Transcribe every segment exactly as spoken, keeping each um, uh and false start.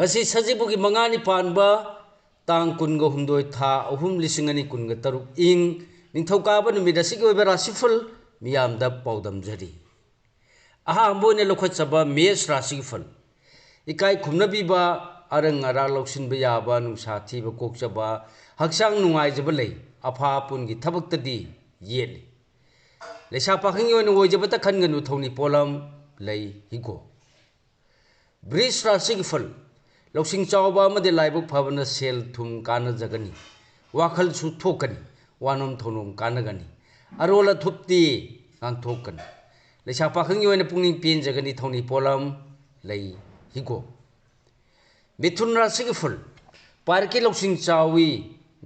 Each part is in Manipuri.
ꯉꯁꯤ ꯁꯖꯤꯕꯨꯒꯤ ꯃꯉꯥꯅꯤ ꯄꯥꯟꯕ ꯇꯥꯡ ꯀꯨꯟꯒ ꯍꯨꯝꯗꯣꯏ, ꯊꯥ ꯑꯍꯨꯝ, ꯂꯤꯁꯤꯡ ꯑꯅꯤ ꯀꯨꯟꯒ ꯇꯔꯨꯛ ꯏꯪ ꯅꯤꯡꯊꯧꯀꯥꯕ ꯅꯨꯃꯤꯠ ꯑꯁꯤꯒꯤ ꯑꯣꯏꯕ ꯔꯥꯁꯤꯐꯜ ꯃꯤꯌꯥꯝꯗ ꯄꯥꯎꯗꯝꯖꯔꯤ꯫ ꯑꯍꯥꯟꯕ ꯑꯣꯏꯅ ꯂꯧꯈꯠꯆꯕ ꯃꯦꯁ ꯔꯥꯁꯤꯒꯤ ꯐꯜ꯫ ꯏꯀꯥꯏ ꯈꯨꯝꯅꯕꯤꯕ, ꯑꯔꯪ ꯑꯔꯥꯛ ꯂꯧꯁꯤꯟꯕ ꯌꯥꯕ, ꯅꯨꯡꯁꯥ ꯊꯤꯕ ꯀꯣꯛꯆꯕ, ꯍꯛꯆꯥꯡ ꯅꯨꯡꯉꯥꯏꯖꯕ ꯂꯩ꯫ ꯑꯐꯥ ꯑꯄꯨꯟꯒꯤ ꯊꯕꯛꯇꯗꯤ ꯌꯦꯠꯂꯤ꯫ ꯂꯩꯁꯥ ꯄꯥꯈꯪꯒꯤ ꯑꯣꯏꯅ ꯑꯣꯏꯖꯕꯇ ꯈꯟꯒꯅꯨ, ꯊꯧꯅꯤ ꯄꯣꯠꯂꯝ ꯂꯩ ꯍꯤꯒꯣꯛ꯫ ꯕ꯭ꯔꯤꯖ ꯔꯥꯁꯤꯒꯤ ꯐꯜ꯫ ꯂꯧꯁꯤꯡ ꯆꯥꯎꯕ ꯑꯃꯗꯤ ꯂꯥꯏꯕꯛ ꯐꯕꯅ ꯁꯦꯜ ꯊꯨꯝ ꯀꯥꯟꯅꯖꯒꯅꯤ꯫ ꯋꯥꯈꯜꯁꯨ ꯊꯣꯛꯀꯅꯤ꯫ ꯋꯥꯅꯣꯝ ꯊꯧꯅꯣꯝ ꯀꯥꯟꯅꯒꯅꯤ꯫ ꯑꯔꯣꯜ ꯑꯊꯨꯞꯇꯤ ꯉꯥꯡꯊꯣꯛꯀꯅꯤ꯫ ꯂꯩꯁꯥ ꯄꯥꯈꯪꯒꯤ ꯑꯣꯏꯅ ꯄꯨꯛꯅꯤꯡ ꯄꯦꯟꯖꯒꯅꯤ꯫ ꯊꯧꯅꯤ ꯄꯣꯠꯂꯝ ꯂꯩ ꯍꯤꯒꯣꯛ꯫ ꯃꯤꯊꯨꯟ ꯔꯥꯁꯤꯒꯤ ꯐꯜ꯫ ꯄꯥꯔꯤꯈꯤ ꯂꯧꯁꯤꯡ ꯆꯥꯎꯏ꯫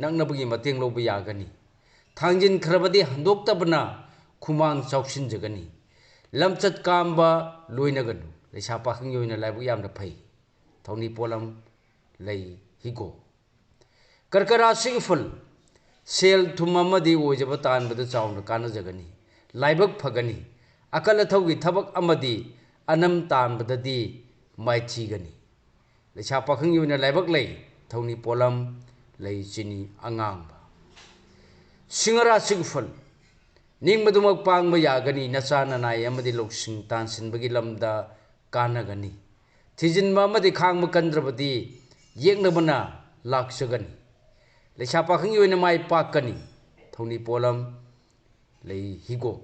ꯅꯛꯅꯕꯒꯤ ꯃꯇꯦꯡ ꯂꯧꯕ ꯌꯥꯒꯅꯤ꯫ ꯊꯥꯡꯖꯤꯟꯈ꯭ꯔꯕꯗꯤ ꯍꯟꯗꯣꯛꯇꯕꯅ ꯈꯨꯃꯥꯡ ꯆꯥꯎꯁꯤꯟꯖꯒꯅꯤ꯫ ꯂꯝꯆꯠ ꯀꯥꯝꯕ ꯂꯣꯏꯅꯒꯅꯨ꯫ ꯂꯩꯁꯥ ꯄꯥꯈꯪꯒꯤ ꯑꯣꯏꯅ ꯂꯥꯏꯕꯛ ꯌꯥꯝꯅ ꯐꯩ꯫ ꯊꯧꯅꯤ ꯄꯣꯠꯂꯝ ꯂꯩ ꯍꯤꯒꯣꯛ꯫ ꯀꯔꯀ ꯔꯥꯁꯤꯒꯤ ꯐꯜ꯫ ꯁꯦꯜ ꯊꯨꯝ ꯑꯃꯗꯤ ꯑꯣꯏꯖꯕ ꯇꯥꯟꯕꯗ ꯆꯥꯎꯅ ꯀꯥꯟꯅꯖꯒꯅꯤ꯫ ꯂꯥꯏꯕꯛ ꯐꯒꯅꯤ꯫ ꯑꯀꯜ ꯑꯊꯧꯒꯤ ꯊꯕꯛ ꯑꯃꯗꯤ ꯑꯅꯝ ꯇꯥꯟꯕꯗꯗꯤ ꯃꯥꯏꯊꯤꯒꯅꯤ꯫ ꯂꯩꯁꯥ ꯄꯥꯈꯪꯒꯤ ꯑꯣꯏꯅ ꯂꯥꯏꯕꯛ ꯂꯩ꯫ ꯊꯧꯅꯤ ꯄꯣꯠꯂꯝ ꯂꯩ ꯆꯤꯅꯤ ꯑꯉꯥꯡꯕ꯫ ꯁꯤꯡꯍ ꯔꯥꯁꯤꯒꯤ ꯐꯜ꯫ ꯅꯤꯡꯕꯗꯨꯃꯛ ꯄꯥꯡꯕ ꯌꯥꯒꯅꯤ꯫ ꯅꯆꯥ ꯅꯅꯥꯏ ꯑꯃꯗꯤ ꯂꯧꯁꯤꯡ ꯇꯥꯟꯁꯤꯟꯕꯒꯤ ꯂꯝꯗ ꯀꯥꯟꯅꯒꯅꯤ꯫ ꯊꯤꯖꯤꯟꯕ ꯑꯃꯗꯤ ꯈꯥꯡꯕ ꯀꯟꯗ꯭ꯔꯕꯗꯤ ꯌꯦꯛꯅꯕꯅ ꯂꯥꯛꯆꯒꯅꯤ꯫ ꯂꯩꯁꯥ ꯄꯥꯈꯪꯒꯤ ꯑꯣꯏꯅ ꯃꯥꯏ ꯄꯥꯛꯀꯅꯤ꯫ ꯊꯧꯅꯤ ꯄꯣꯠꯂꯝ ꯂꯩ ꯍꯤꯒꯣꯛ꯫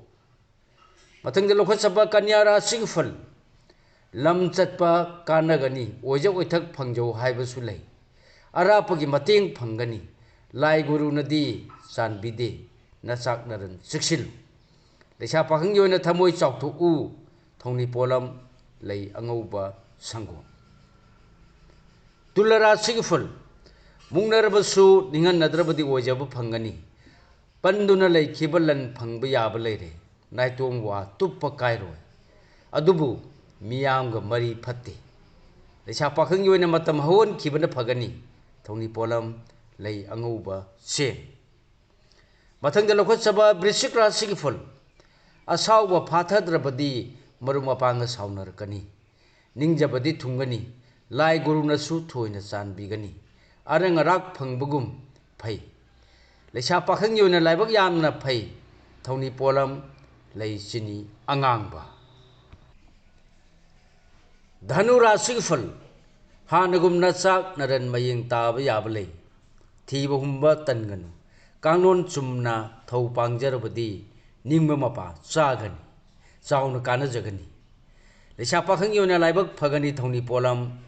ꯃꯊꯪꯗ ꯂꯧꯈꯠꯆꯕ ꯀꯟꯌꯥ ꯔꯥꯁꯤꯒꯤ ꯐꯜ꯫ ꯂꯝ ꯆꯠꯄ ꯀꯥꯟꯅꯒꯅꯤ꯫ ꯑꯣꯏꯖ ꯑꯣꯏꯊꯛ ꯐꯪꯖꯧ ꯍꯥꯏꯕꯁꯨ ꯂꯩ꯫ ꯑꯔꯥꯞꯄꯒꯤ ꯃꯇꯦꯡ ꯐꯪꯒꯅꯤ꯫ ꯂꯥꯏ ꯒꯨꯔꯨꯅꯗꯤ ꯆꯥꯟꯕꯤꯗꯦ꯫ ꯅꯆꯥꯛ ꯅꯔꯟ ꯆꯦꯛꯁꯤꯜꯂꯨ꯫ ꯂꯩꯁꯥ ꯄꯥꯈꯪꯒꯤ ꯑꯣꯏꯅ ꯊꯃꯣꯏ ꯆꯥꯎꯊꯣꯛꯎ꯫ ꯊꯧꯅꯤ ꯄꯣꯠꯂꯝ ꯂꯩ ꯑꯉꯧꯕ ꯁꯪꯒꯣꯝ꯫ ꯇꯨꯂꯥ ꯔꯥꯁꯤꯒꯤ ꯐꯜ꯫ ꯃꯨꯛꯅꯔꯕꯁꯨ ꯅꯤꯡꯍꯟꯅꯗ꯭ꯔꯕꯗꯤ ꯑꯣꯏꯖꯕ ꯐꯪꯒꯅꯤ꯫ ꯄꯟꯗꯨꯅ ꯂꯩꯈꯤꯕ ꯂꯟ ꯐꯪꯕ ꯌꯥꯕ ꯂꯩꯔꯦ꯫ ꯅꯥꯏꯇꯣꯝ ꯋꯥ ꯇꯨꯞꯄ ꯀꯥꯏꯔꯣꯏ꯫ ꯑꯗꯨꯕꯨ ꯃꯤꯌꯥꯝꯒ ꯃꯔꯤ ꯐꯠꯇꯦ꯫ ꯂꯩꯁꯥ ꯄꯥꯈꯪꯒꯤ ꯑꯣꯏꯅ ꯃꯇꯝ ꯍꯧꯍꯟꯈꯤꯕꯅ ꯐꯒꯅꯤ꯫ ꯊꯧꯅꯤ ꯄꯣꯠꯂꯝ ꯂꯩ ꯑꯉꯧꯕ ꯆꯦꯡ꯫ ꯃꯊꯪꯗ ꯂꯧꯈꯠꯆꯕ ꯕ꯭ꯔꯤꯁꯤꯛ ꯔꯥꯁꯤꯒꯤ ꯐꯜ꯫ ꯑꯁꯥꯎꯕ ꯐꯥꯊꯗ꯭ꯔꯕꯗꯤ ꯃꯔꯨꯞ ꯃꯄꯥꯡꯒ ꯁꯥꯎꯅꯔꯛꯀꯅꯤ꯫ ꯅꯤꯡꯖꯕꯗꯤ ꯊꯨꯡꯒꯅꯤ꯫ ꯂꯥꯏ ꯒꯨꯔꯨꯅꯁꯨ ꯊꯣꯏꯅ ꯆꯥꯟꯕꯤꯒꯅꯤ꯫ ꯑꯔꯪ ꯑꯔꯥꯛ ꯐꯪꯕꯒꯨꯝ ꯐꯩ꯫ ꯂꯩꯁꯥ ꯄꯥꯈꯪꯒꯤ ꯑꯣꯏꯅ ꯂꯥꯏꯕꯛ ꯌꯥꯝꯅ ꯐꯩ꯫ ꯊꯧꯅꯤ ꯄꯣꯂꯝ ꯂꯩ ꯆꯤꯅꯤ ꯑꯉꯥꯡꯕ꯫ ꯙꯅꯨ ꯔꯥꯁꯤꯒꯤ ꯐꯜ꯫ ꯍꯥꯟꯅꯒꯨꯝꯅ ꯆꯥꯛ ꯅꯔꯟ ꯃꯌꯦꯡ ꯇꯥꯕ ꯌꯥꯕ ꯂꯩ꯫ ꯊꯤꯕ ꯍꯨꯝꯕ ꯇꯟꯒꯅꯨ꯫ ꯀꯥꯡꯂꯣꯟ ꯆꯨꯝꯅ ꯊꯧ ꯄꯥꯡꯖꯔꯕꯗꯤ ꯅꯤꯡꯕ ꯃꯄꯥ ꯆꯥꯒꯅꯤ, ꯆꯥꯎꯅ ꯀꯥꯟꯅꯖꯒꯅꯤ꯫ ꯂꯩꯁꯥ ꯄꯥꯈꯪꯒꯤ ꯑꯣꯏꯅ ꯂꯥꯏꯕꯛ ꯐꯒꯅꯤ꯫ ꯊꯧꯅꯤ ꯄꯣꯂꯝ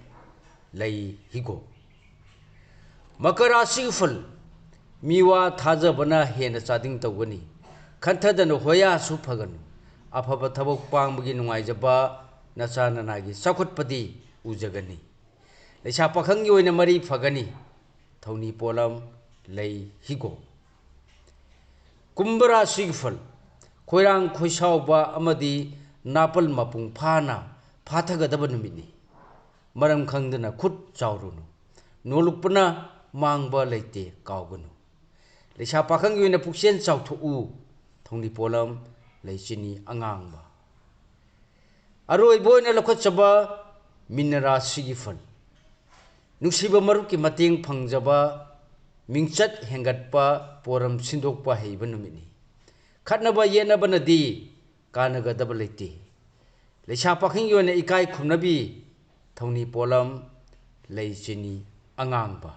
ꯂꯩ ꯍꯤꯒꯣꯛ꯫ ꯃꯀꯔ ꯔꯥꯁꯤꯒꯤ ꯐꯜ꯫ ꯃꯤꯋꯥ ꯊꯥꯖꯕꯅ ꯍꯦꯟꯅ ꯆꯥꯗꯤꯡ ꯇꯧꯒꯅꯤ꯫ ꯈꯟꯊꯗꯅ ꯍꯣꯌꯥꯁꯨ ꯐꯒꯅꯨ꯫ ꯑꯐꯕ ꯊꯕꯛ ꯄꯥꯡꯕꯒꯤ ꯅꯨꯡꯉꯥꯏꯖꯕ, ꯅꯆꯥ ꯅꯅꯥꯒꯤ ꯆꯥꯎꯈꯠꯄꯗꯤ ꯎꯖꯒꯅꯤ꯫ ꯂꯩꯁꯥ ꯄꯥꯈꯪꯒꯤ ꯑꯣꯏꯅ ꯃꯔꯤ ꯐꯒꯅꯤ꯫ ꯊꯧꯅꯤ ꯄꯣꯂꯝ ꯂꯩ ꯍꯤꯒꯣꯛ꯫ ꯀꯨꯝꯚ ꯔꯥꯁꯤꯒꯤ ꯐꯜ꯫ ꯈꯣꯏꯔꯥꯡ ꯈꯣꯏꯁꯥꯎꯕ ꯑꯃꯗꯤ ꯅꯥꯄꯜ ꯃꯄꯨꯡ ꯐꯥꯅ ꯐꯥꯊꯒꯗꯕ ꯅꯨꯃꯤꯠꯅꯤ꯫ ꯃꯔꯝ ꯈꯪꯗꯅ ꯈꯨꯠ ꯆꯥꯎꯔꯨꯅꯨ꯫ ꯅꯣꯂꯨꯛꯄꯅ ꯃꯥꯡꯕ ꯂꯩꯇꯦ ꯀꯥꯎꯒꯅꯨ꯫ ꯂꯩꯁꯥ ꯄꯥꯈꯪꯒꯤ ꯑꯣꯏꯅ ꯄꯨꯛꯆꯦꯜ ꯆꯥꯎꯊꯣꯛꯎ꯫ ꯊꯧꯅꯤ ꯄꯣꯂꯝ ꯂꯩ ꯆꯤꯅꯤ ꯑꯉꯥꯡꯕ꯫ ꯑꯔꯣꯏꯕ ꯑꯣꯏꯅ ꯂꯧꯈꯠꯆꯕ ꯃꯤꯟꯅ ꯔꯥꯁꯤꯒꯤ ꯐꯜ꯫ ꯅꯨꯡꯁꯤꯕ ꯃꯔꯨꯞꯀꯤ ꯃꯇꯦꯡ ꯐꯪꯖꯕ, ꯃꯤꯡꯆꯠ ꯍꯦꯟꯒꯠꯄ, ꯄꯣꯔꯝ ꯁꯤꯟꯗꯣꯛꯄ ꯍꯩꯕ ꯅꯨꯃꯤꯠꯅꯤ꯫ ꯈꯠꯅꯕ ꯌꯦꯠꯅꯕꯅꯗꯤ ꯀꯥꯟꯅꯒꯗꯕ ꯂꯩꯇꯦ꯫ ꯂꯩꯁꯥ ꯄꯥꯈꯪꯒꯤ ꯑꯣꯏꯅ ꯏꯀꯥꯏ ꯈꯨꯝꯅꯕꯤ ꯊꯧꯅꯤ ꯄꯣꯂꯝ ꯂꯩ ꯆꯤꯅꯤ ꯑꯉꯥꯡꯕ꯫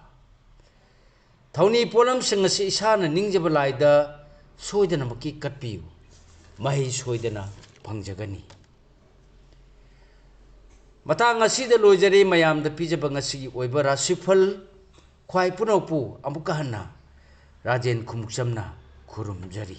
ꯊꯧꯅꯤ ꯄꯣꯂꯝꯁꯤꯡ ꯑꯁꯤ ꯏꯁꯥꯅ ꯅꯤꯡꯖꯕ ꯂꯥꯏꯗ ꯁꯣꯏꯗꯅꯃꯛꯀꯤ ꯀꯠꯄꯤꯌꯨ꯫ ꯃꯍꯩ ꯁꯣꯏꯗꯅ ꯐꯪꯖꯒꯅꯤ꯫ ꯃꯇꯥꯡ ꯑꯁꯤꯗ ꯂꯣꯏꯖꯔꯦ ꯃꯌꯥꯝꯗ ꯄꯤꯖꯕ ꯉꯁꯤꯒꯤ ꯑꯣꯏꯕ ꯔꯥꯁꯤꯐꯜ꯫ ꯈ꯭ꯋꯥꯏ ꯄꯨꯅꯧꯄꯨ ꯑꯃꯨꯛꯀ ꯍꯟꯅ ꯔꯥꯖꯦꯟ ꯈꯨꯃꯨꯛꯆꯝꯅ ꯈꯨꯔꯨꯝꯖꯔꯤ꯫